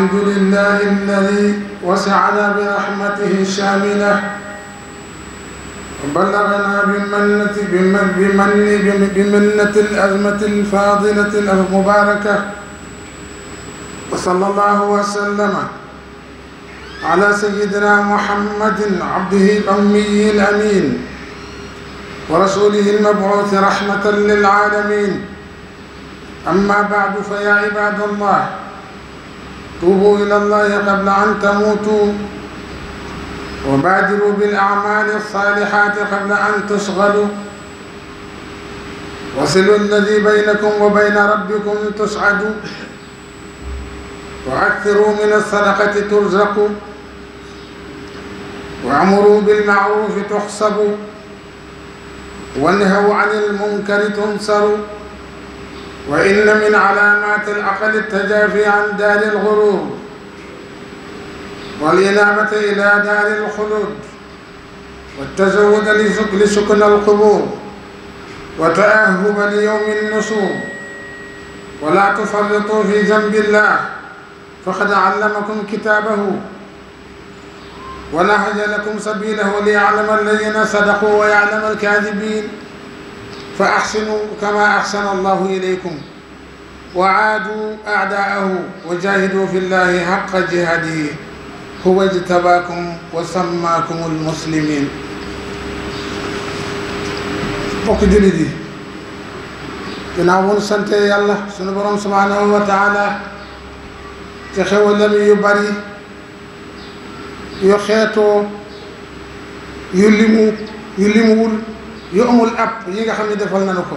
الحمد لله الذي وسعنا برحمته الشاملة وبلغنا بمنة الأزمة الفاضلة المباركة، وصلى الله وسلم على سيدنا محمد عبده الأمي الأمين ورسوله المبعوث رحمة للعالمين. أما بعد، فيا عباد الله، توبوا إلى الله قبل أن تموتوا، وبادروا بالأعمال الصالحات قبل أن تشغلوا، وصلوا الذي بينكم وبين ربكم تسعدوا، وأكثروا من الصدقة ترزقوا، وأمروا بالمعروف تحسبوا، وانهوا عن المنكر تنصروا. وإن من علامات العقل التجافي عن دار الغرور، والإنابة إلى دار الخلود، والتزود لسكن القبور، وتأهب ليوم النشور. ولا تفرطوا في ذنب الله، فقد علمكم كتابه ونهج لكم سبيله ليعلم الذين صدقوا ويعلم الكاذبين. فأحسنوا كما أحسن الله إليكم، وعادوا أعداءه، وجاهدوا في الله حق جهاده، هو اجتباكم وسماكم المسلمين. bokk jullit yi, ginnaaw bu nu sante yàlla sunu borom subhaanahu wa taala ci xewalam yu bari yu xeetoo yu limuwul yu amul app yi nga xam ne defal nañu ko,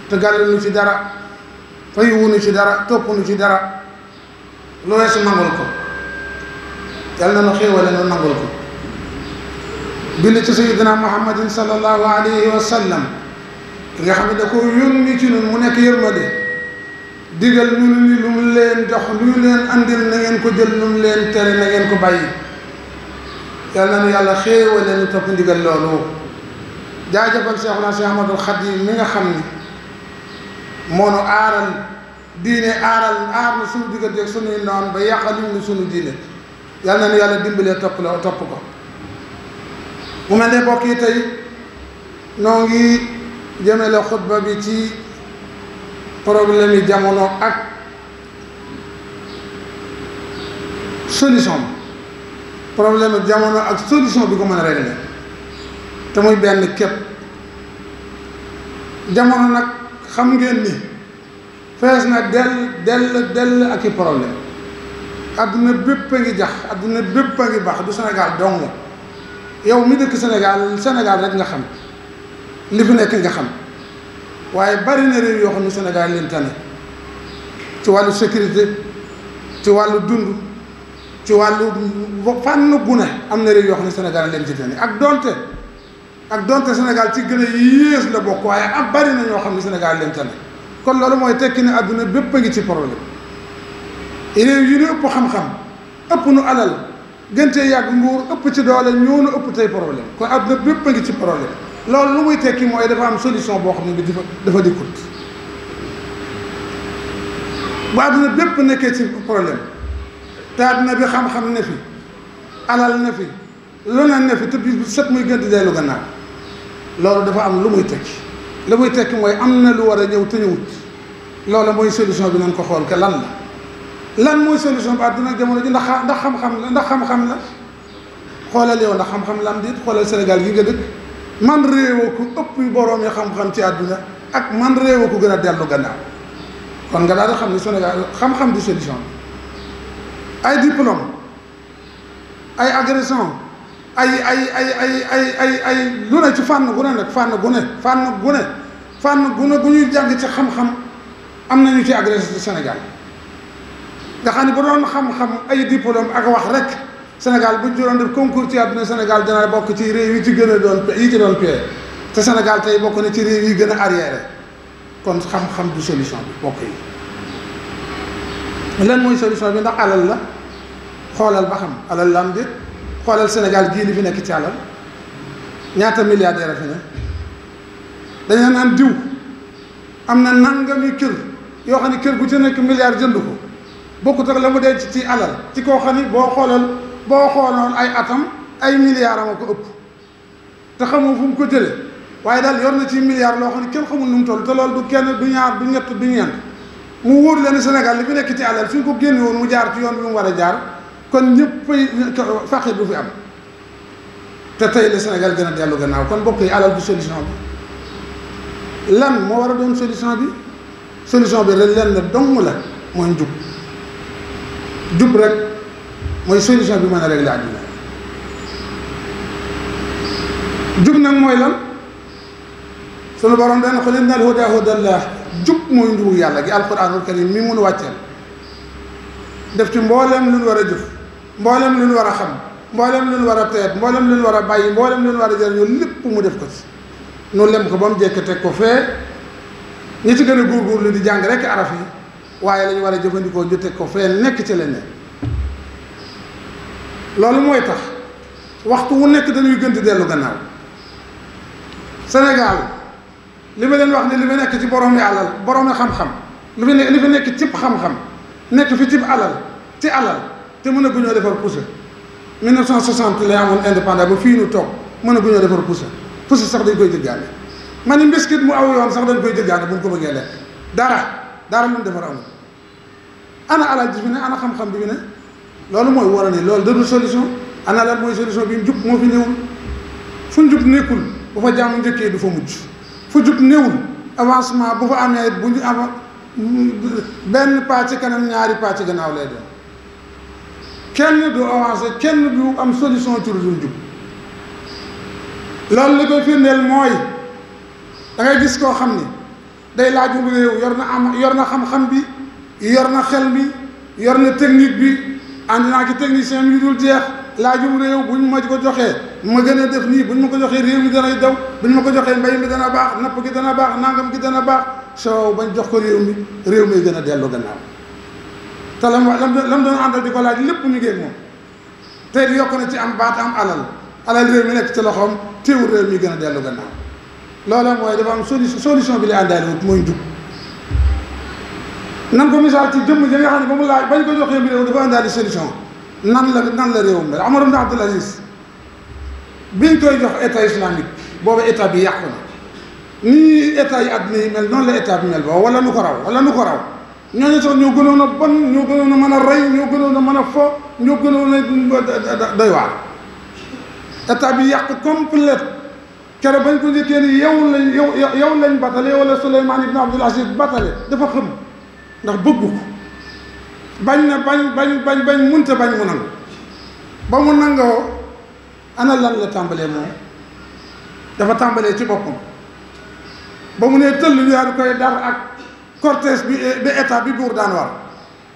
te gàlluñu ci dara, fayuwuñu ci dara, toppuñu ci dara, lu weesu nangul ko. yàlla na nu xéewale nu nangul ko. julli ci sayyidina muhammadin sallallahu alayhi wa sallam, ki nga xam ne da ko yónni ci ñun mu nekk yërmande, digal ñu ni lu mu leen jox, lu mu leen andil na ngeen ko jël, lu mu leen tere na ngeen ko bàyyi. yàlla na nu yàlla xéewale nu topp ndigal loolu. jaajëfal Seexuna Seex Ahmadul Xadim mi nga xam ni moo nu aaral diine, aar na suñu diggante ak suñuy noon ba yàqaluñ ni suñu diine. yàlla na nu yàlla dimbalee topp ko. mu mel ne bokk yi tey noo ngi jëmale xutba bi ci problème yi jamono ak solution bi. problème yi jamono ak solution bi ko mën a régler te muy benn képp. jamono nag xam ngeen ni fees na dell ak i problème. adduna bépp a ngi jax, adduna bépp a ngi baax, du Sénégal dong. yow mi dëkk Sénégal rek nga xam li fi nekk nga xam, waaye bari na réew yoo xam ne Sénégal leen tane ci wàllu sécurité, ci wàllu dund, ci wàllu fànn gu ne am na réew yoo xam ne Sénégal leen ci tane. ak donte Sénégal ci gën a yées la bokk, waaye ak bari na ñoo xam ne Sénégal leen tane. kon loolu mooy tekki ne adduna bépp a ngi ci problème. réew yi ñu ëpp xam-xam, ëpp nu alal, gëntee yàgg nguur, ëpp ci doole, ñoo nu ëpp tey problème. kon adduna bépp a ngi ci problème. loolu lu muy tekki mooy dafa am solution boo xam ne bi dafa dikkut. bu adduna bépp nekkee ci problème te adduna bi xam-xam ne fi, alal ne fi, lu ne fi, te bis bu set muy gën di dellu gannaaw, loolu dafa am lu muy tekki. lu muy tekki mooy am na lu war a ñëw te ñëwut. loolu mooy solution bi nañ ko xool ke lan la. mooy solution bi àdduna jamono ji ndax xam-xam la xoolal yow ndax xam-xam la am dit. xoolal Sénégal gi nga dëkk, man réewa ku ëpp boroom yi xam-xam ci àdduna ak man réewa ku gën a dellu gannaaw. kon nga daal di xam ni Sénégal xam-xam di solution bi. ay diplôme, ay agression, ay lu ne ci fànn gu ne nag, fànn gu ne bu ñuy jàng ci xam-xam am nañu ci agressé ci Sénégal. nga xam ne bu doon xam-xam ay diplôme ak wax rek, Sénégal bu ñu doon def concours ci àdduna, Sénégal dina bokk ci réew yi ci gën a doon paie. te Sénégal tey bokk na ci réew yi gën a arriéré. kon xam-xam du solution bi bokk yi. lan mooy solution bi? ndax alal la. xoolal ba xam alal la am déet. xoolal Sénégal gii li fi nekk ci alal, ñaata milliardaire a fi ne. dañu naan diw am na nangami kër yoo xam ne kër gu ci nekk milliard jënd ko. bokkut ak la mu denc ci alal ci koo xam ni boo xooloon ay atam ay milliards am ko ëpp te xamoo fu mu ko jëlee waaye daal yor na ci milliards loo xam ne kenn xamul nu mu toll te loolu du kenn du ñaar du ñett du ñeent mu wóor leen Sénégal li fi nekk ci alal suñ ko génne woon mu jaar ci yoon bi mu war a jaar kon ñëpp faqir du fi am te tey le Sénégal gën a dellu gannaaw kon mbokk yi alal du solution bi lan moo war a doon solution bi rek lenn dong la mooy jub rek mooy solution bi mën a régler àddina jub nag mooy lan sunu borom dana xul innal hudaa hudallah jub mooy njubu yàlla gi alquranul karim mi mun wàcceel def ci mboolem lu ñu war a jëf mboolem lu ñu war a xam mboolem lu ñu war a teet mboolem lu ñu war a bàyyi mboolem lu ñu war a jëriñoo lépp mu def ko ci nu lem ko ba mu jekk teg ko fee ñi ci gën a góorgóorlu di jàng rek araf yi waaye la ñu war a jëfandikoo ñu teg ko fee nekk ci leneen loolu mooy tax waxtu wu nekk dañuy gën di dellu gannaaw Sénégal li ma leen wax ne li fi nekk ci borom yi alal borom yi xam-xam li fi nekk cib xam-xam nekk fi cib alal ci alal te mën a guñoo defar pousse 1960 lay amoon indépendant ba fii nu toog mën a guñoo defar pousse sax dañ koy jëggaane ma ni mbiskit mu aw yoon sax dañ koy jëggaane bu ñu ko bëggee lekk dara lu mu defar amul ana alal ji fi ne ana xam-xam bi fi ne loolu mooy war a ne loolu dadul solution ana lan mooy solution bi njub moo fi néewul fu njub nekkul bu fa jàmm njëkkee du fa mujj fu jub néewul avancement bu fa amee bu ñu am benn pas ci kanam ñaari pas ci gannaaw lay doon kenn du avancé kenn du am solution ci lu dul jub loolu li koy firndeel mooy da ngay gis koo xam ni day laajum réew yor na xam-xam bi yor na xel bi yor na technique bi ànd naa ci technicien yu dul jeex laajum réew buñ ma ko joxee ma gën a def nii buñ ma ko joxee réew mi dana daw buñ ma ko joxee mbay mi dana baax napp gi dana baax nangam gi dana baax soo bañ jox ko réew mi gën a dellu gannaaw te lam doon àndal di ko laaj lépp ñu ngeeg moom tey di yokk na ci am baat am alal réew mi nekk ci loxoom téewul réew mi gën a dellu gannaaw loola mooy dafa am solution bi la àndaale wut mooy njub nan ko misaal ci jëmm ja nga xam ne ba mu laaj bañ ko joxee réew dafa àndaale solution nan la réewum mel Omar ibn Abdul Aziz biñ koy jox état islamique boobu état bi yàqu na nii état yi àddina yi mel noonu la état bi mel boobu wala nu ko raw ñooñu sax ñoo gënoon a bon ñoo gënoon a mën a rey ñoo gënoon a mën a fo ñoo gënoon a doy waar état bi yàqu complète keroog bañ ko njëkkee ni yow lañ batale wala Souleymane ibn Abdul Aziz batale dafa xam ndax bëggu ko bañ munta bañ mu nangu ba mu nangoo ana lan la tàmbalee moom dafa tàmbalee ci boppam ba mu nee tëll ñu daal koy dar ak cortège bi état bi buur daan war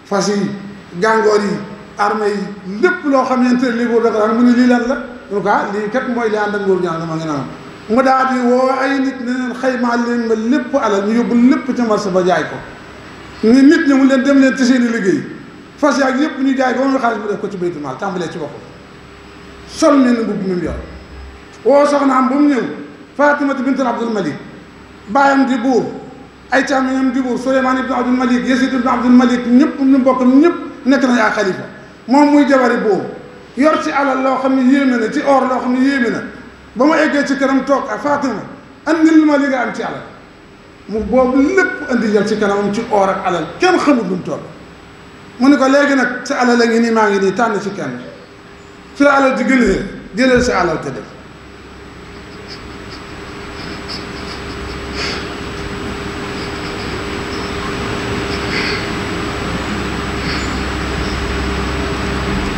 fas yi gàngoor yi armée yi lépp loo xamante ne lii buur da ko daan mu ne lii lan la en tout cas lii kat mooy li ànd ak nguur ñaan ma ngi naan mu daal di woo ay nit ne leen xaymaa leen ma lépp alal ñu yóbbu lépp ca marché ba jaay ko ni nit ñi mu leen dem leen ci seen i liggéey fas yaag yëpp ñu jaay ko ba mu xaalis bu def ko ci baytul maal tàmbalee ci boppam sol mel ni mbubb mi mu yor woo soxnaam ba mu ñëw Fatimatu bint Abdul Malik baayam di buur ay càmmiñam di buur Souleymane ibn Abdul Malik Yazid ibn Abdul Malik ñëpp ñu bokkam ñëpp nekk nañ ay xalifa moom muy jabari buur yor ci alal loo xam ne yéeme na ci or loo xam ne yéeme na ba mu eggee ci këram toog ak Fatima andil ma li nga am ci alal mu boobu lépp andi jël ci kanamam ci or ak alal kenn xamul lu mu toll mu ni ko léegi nag sa alal a ngi nii maa ngi nii tànn ci kenn fi la alal di gënee jëlal sa alal te def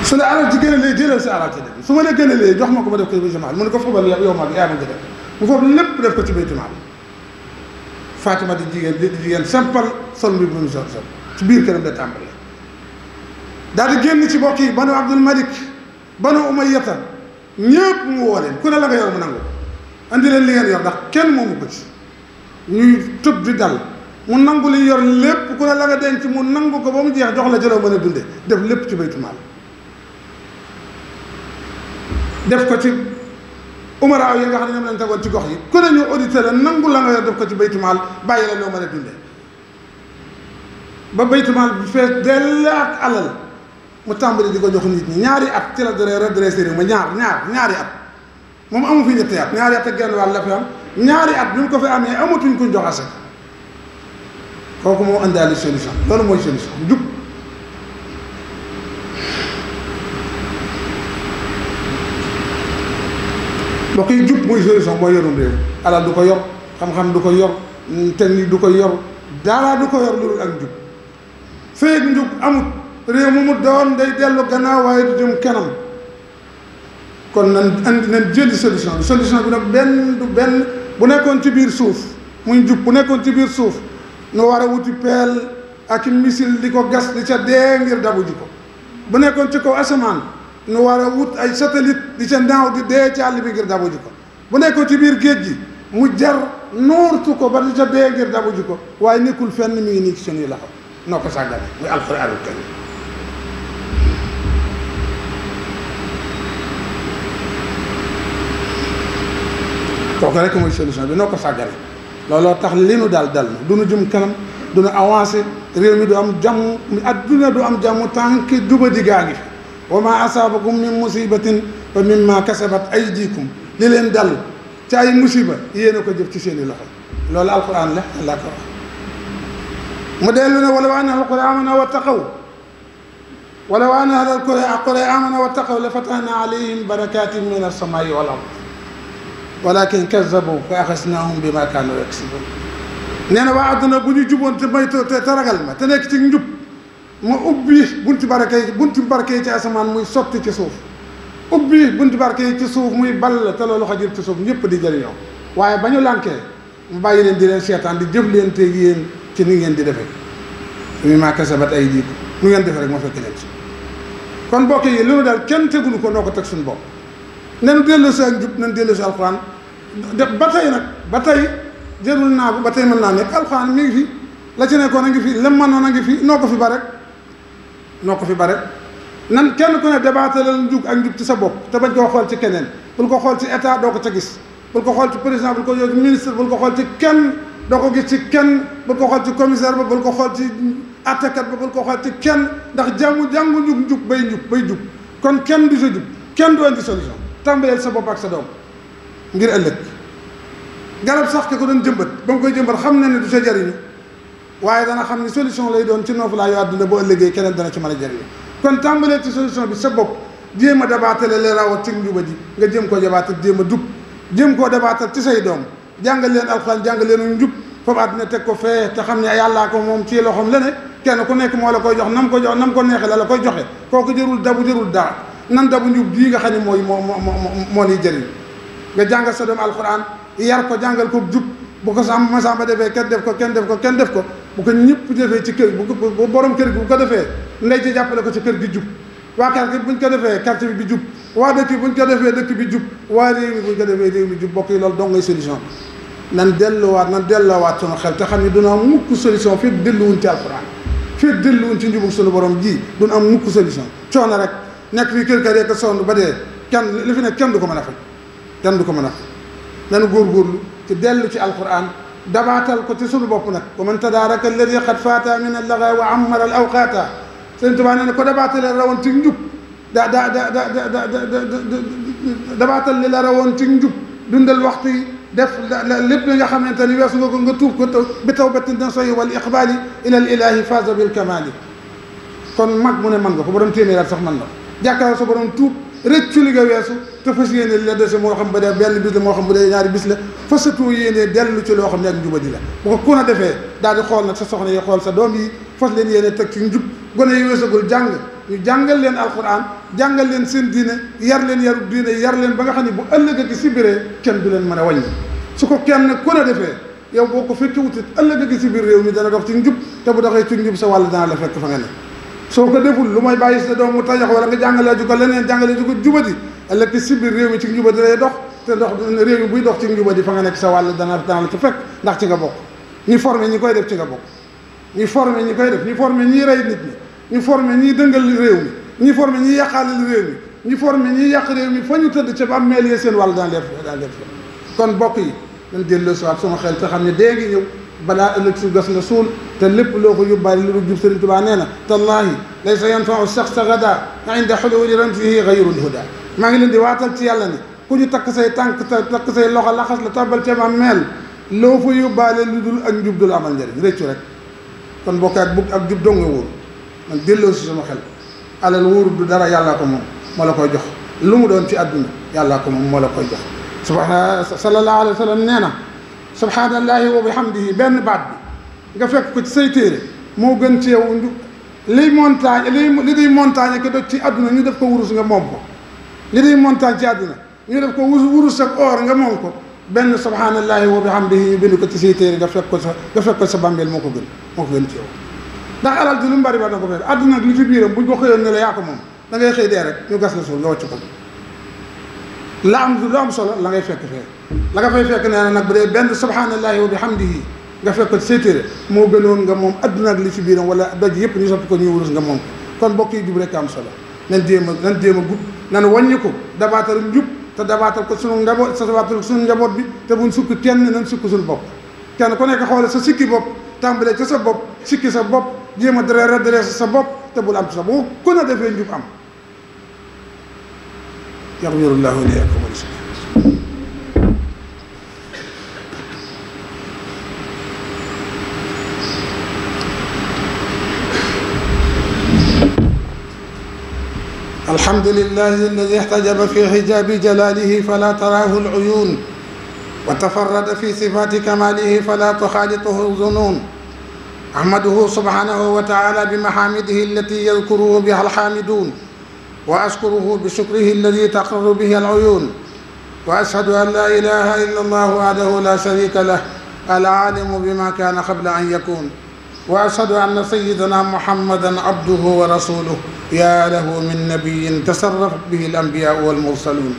su la alal ci gënalee jëlal sa alal te def su ma la gënalee jox ma ko ma def ko ci baytul maal mu ne ko foobal yow ma yaa ma ngi def mu foofu lépp def ko ci baytul maal Fatima di jigéen simple sol bi bu mu sol ci biir këram da tàmbale daal di génn ci bokk yi banu Abdul Malik banu Umayyata ñëpp mu woo leen ku ne la nga yor mu nangu andi leen li ngeen yor ndax kenn moomu ko ci ñuy tëb di dal mu nangu li yor lépp ku ne la nga denc mu nangu ko ba mu jeex jox la jëloo mën a dunde def lépp ci baytul maal def ko ci umaraaw yi nga xam ne ñoom lañ tegoon ci gox yi ku ne ñu audité la nangu la nga yor def ko ci baytul maal bàyyi la loo mën a dunde ba baytu maal bi fees dell ak alal mu tàmbali di ko jox nit ñi ñaari at ci la redressé réew ma ñaari at moom amu fi ñetti at ñaari at ak genn wàll la fi am ñaari at bi mu ko fi amee amatuñ kuñ jox asaka kooku moo indaale solution loolu mooy solution jub mbokk yi jub mooy solution mooy yorum réew alal du ko yor xam-xam du ko yor technique du ko yor dara du ko yor lu dul ak njub feeg njub amut réew mu doon day dellu gannaaw waaye du jëm kanam kon nan jëli solution bi nag benn bu nekkoon ci biir suuf muy njub bu nekkoon ci biir suuf nu war a wuti peel ak missile di ko gas di ca dee ngir dabu ji ko bu nekkoon ci kaw asamaan nu war a wut ay satellite di ca naaw di dee ci àll bi ngir dabu ji ko bu nekkoon ci biir géej gi mu jar noortu ko ba di ca dee ngir dabu ji ko waaye nekkul fenn mi ngi nii ci suñuy loxo noo ko sàggane muy alxuraanul karim kooku rek mooy solution bi noo ko sàggane looloo tax li nu dal na du nu jëm kanam du nu avancé réew mi du am jàmm adduna du am jàmm tànk jubadi gaa ngi fi wa ma asaabakum min musibatin fa mimma kasabat aydikum li leen dal ci ay musiba yéen a ko jëf ci seeni loxo loolu alquran la Allah ko wax mu dellu ne walaw anna ahlal qura amanu wattaqaw walaw anna ahlal qura amanu wattaqaw la fatahna alayhim barakatin min as-samaa'i wal ard walakin kazzabu fa axasnaahum bima kaanu yaksibuun nee na waa àdduna bu ñu juboon te may te ragal ma te nekk ci njub ma ubbi bunti barke yi ci asamaan muy sotti ci suuf ubbi bunti barke yi ci suuf muy ball te loolu xajul ci suuf ñëpp di jëriñoo waaye ba ñu lànkee mu bàyyi leen di leen seetaan di jëf leen te yéen ci ni ngeen di defee mimmaa kasabat aydiikum nu ngeen defee rek ma fekk leen ci kon mbokk yi loolu daal kenn tegulu ko noo ko teg suñu bopp nanu dellu si ak njub nan dellu si alxuraan ba tey nag ba tey jërul naa ko ba tey mën naa nekk alxuraan mi ngi fi la ci nekkoon a ngi fi lem manoon a ngi fi noo ko fi ba rek nan kenn ku ne débattalal njub ak njub ci sa bopp te bañ koo xool ci keneen bul ko xool ci état doo ko ca gis bul ko xool ci président bul ko xool ci ministre bul ko xool ci kenn doo ko gis ci kenn bul ko xool ci commissaire ba bul ko xool ci attakat ba bul ko xool ci kenn ndax jàngu njub bay jub kon kenn du sa jub kenn du indi solution tàmbaleel sa bopp ak sa doom ngir ëllëg garab sax ke ko doon jëmbat ba mu koy jëmbat xam na ne du sa jariñu waaye dana xam ne solution lay doon ci noofalaayu àdduna boo ëllëgee keneen dana ci mën a jariñu kon tàmbaleel ci solution bi sa bopp jéem a dabaatale le rawat ci njuba ji nga jéem koo dabaatal jéem a dub jéem koo dabaatal ci say doom jàngal leen alxuraan jàngal leen njub foofu àdduna teg ko fee te xam ne yàllaa ko moom ci loxoom la ne kenn ku nekk moo la koy jox nam ko neexee la koy joxe kooku jërul dara nan dabu njub bii nga xam ne moo liy jëriñ nga jàngal sa doom alxuraan yar ko jàngal ko jub bu ko masamba defee kenn def ko bu ko ñëpp defee ci kër bu borom kër gi bu ko defee ndey ci jàppale ko ci kër gi jub waa quartier bi buñ ko defee quartier bi jub waa dëkk bi buñ ko defee dëkk bi jub waa réew mi buñ ko defee réew mi jub bokk yi loolu dong ngay solution bi nan delloowaat sunu xel te xam ne duna am mukk solution fii delluwuñ ci alxuraan fii delluwuñ ci njubug sunu borom ji duna am mukk solution coono rek nekk fii kër rek sonn ba dee li fi nekk kenn du ko mën a faj nanu góorgóorlu ci dellu ci alquran dabaatal ko ci sunu bopp nag wa man tadaaraka alladi qad faata min allaga wa ammara al awqaata Sëñ Tuubaa nee na ko dabaatale rawoon ci njub dabaatal li la rawoon ci njub dundal waxtu yi def lépp li nga xamante ni weesu nga ko nga tuub ko bi tawbatin nasuhi wal iqbaali ila al ilahi faaza bil kamaali kon mag mu ne mën nga ko borom téeméer sax mën na ko jàkkaarloo sa borom tuub rëccu li nga weesu te fas yéene li la dese moo xam ba dee benn bis la moo xam bu dee ñaari bis la fasatoo yéene dellu ci loo xam ne ak njubadi la bu ko ku na defee daal di xool nag sa soxna yi xool sa doom yi fas leen yéene teg ci njub gone yi weesagul jàng ñu jàngal leen alquran jàngal leen seen diine yar leen yaru diine yar leen ba nga xam ne bu ëllëg ak si biree kenn du leen mën a wàññi su ko kenn ku na defee yow boo ko fekki wutit ëllëg ak si biir réew mi dana dox ci njub te bu doxee ci njub sa wàll dana la fekk fa nga ne soo ko deful lu may bàyyi sa doom mu tajax wala nga jàngalee ju ko leneen jàngalee ju ko jubati ëllëg si biir réew mi ci njubati lay dox te dox réew mi buy dox ci njubati fa nga nekk sa wàll dana la ci fekk ndax ci nga bokk ñi formé ñi koy def ci nga bokk ñi formé ñi koy def ñi formé ñi rey nit ñi ñi formé ñi dëngal réew mi ñi formé ñi yàqaalil réew mi ñi formé ñi yàq réew mi fa ñu tëdd ca ba am meel yee seen wàll daan leen kon bokk yi dañ delloo si waat sama xel te xam ne dee ngi ñëw balaa ëllëg si gas la suul te lépp loo ko yóbbaale lu jub Sëriñ Tuubaa nee na tallaahi laysa yanfau shaxsa gada inda xuluuli ranfihi gayrul huda maa ngi leen di waatal ci yàlla ne ku ñu takk say tànk takk say loxo laxas la tabal ca bàmmeel loo fa yóbbaale lu dul ak njub du la amal njëriñ réccu rek kon bokk ak jub dong nga wóor man delloo si sama xel alal wóorul du dara yàllaa ko moom moo la koy jox lu mu doon ci àdduna yàllaa ko moom moo la koy jox sallallahu alayhi wa sallam nee na subhaanallahi wa bihamdihi benn baat bi nga fekk ko ci say téere moo gën ci yow liy montagne li day montagne ko doj ci àdduna ñu def ko wurus nga moom ko li day montagne ci àdduna ñu def ko wurus ak or nga moom ko benn subhaanallahi wa bihamdihi ñu bind ko ci say téere nga fekk ko sa bàmbeel moo ko gën ci yow ndax alal ji lu mu bari ba da ko fekk àdduna ak li ci biiram buñ ko xëyoon ne la yaa ko moom da ngay xëy dee rek ñu gas la suul nga wàcc ko lu am solo la ngay fekk fee la nga fay fekk nee na nag bu dee benn subhaanallahi wa bihamdihi nga fekk ko ci say téere moo gënoon nga moom àdduna ak li ci biiram wala doj yëpp ñu soppi ko ñuy wurus nga moom ko kon mbokk yi jub rek am solo nan jéem a gudd nan wàññi ko dabaatal njub te dabaatal ko sunu njaboot sa dabaatal sunu njaboot bi te buñ sukk kenn nan sukk suñu bopp kenn ku nekk xoole sa sikki bopp tàmbalee ca sa bopp sikki sa bopp jéem a redressé sa bopp te bul am sa bopp ku ne defee njub am yaxfirullahu li lakum wa li الحمد لله الذي احتجب في حجاب جلاله فلا تراه العيون وتفرد في صفات كماله فلا تخالطه الظنون أحمده سبحانه وتعالى بمحامده التي يذكره بها الحامدون وأشكره بشكره الذي تقر به العيون وأشهد أن لا إله إلا الله وحده لا شريك له العالم بما كان قبل أن يكون وأشهد أن سيدنا محمدا عبده ورسوله يا له من نبي تصرفت به الأنبياء والمرسلون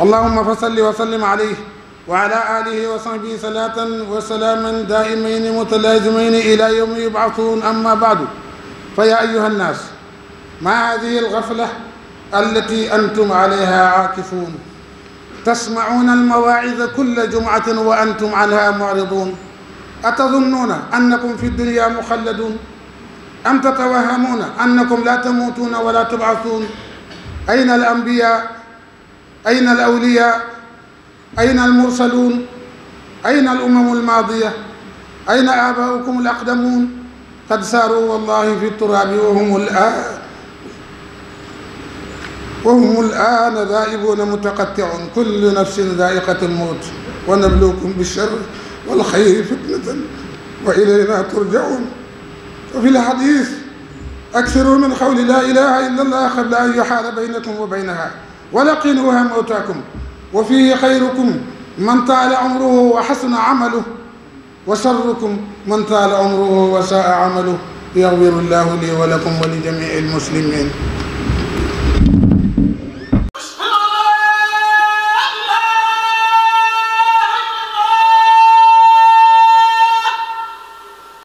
اللهم فصل وسلم عليه وعلى آله وصحبه صلاة وسلاما دائمين متلازمين إلى يوم يبعثون أما بعد فيا أيها الناس ما هذه الغفلة التي أنتم عليها عاكفون تسمعون المواعظ كل جمعة وأنتم عنها معرضون أتظنون أنكم في الدنيا مخلدون أم تتوهمون أنكم لا تموتون ولا تبعثون أين الأنبياء أين الأولياء أين المرسلون أين الأمم الماضية أين آباؤكم الأقدمون قد ساروا والله في التراب وهم الآن ذائبون متقطعون كل نفس ذائقة الموت ونبلوكم بالشر والخير فتنة وإلينا ترجعون وفي الحديث أكثروا من قول لا إله إلا الله قبل أن يحال بينكم وبينها ولقنوها موتاكم وفيه خيركم من طال عمره وحسن عمله وشركم من طال عمره وساء عمله يغفر الله لي ولكم ولجميع المسلمين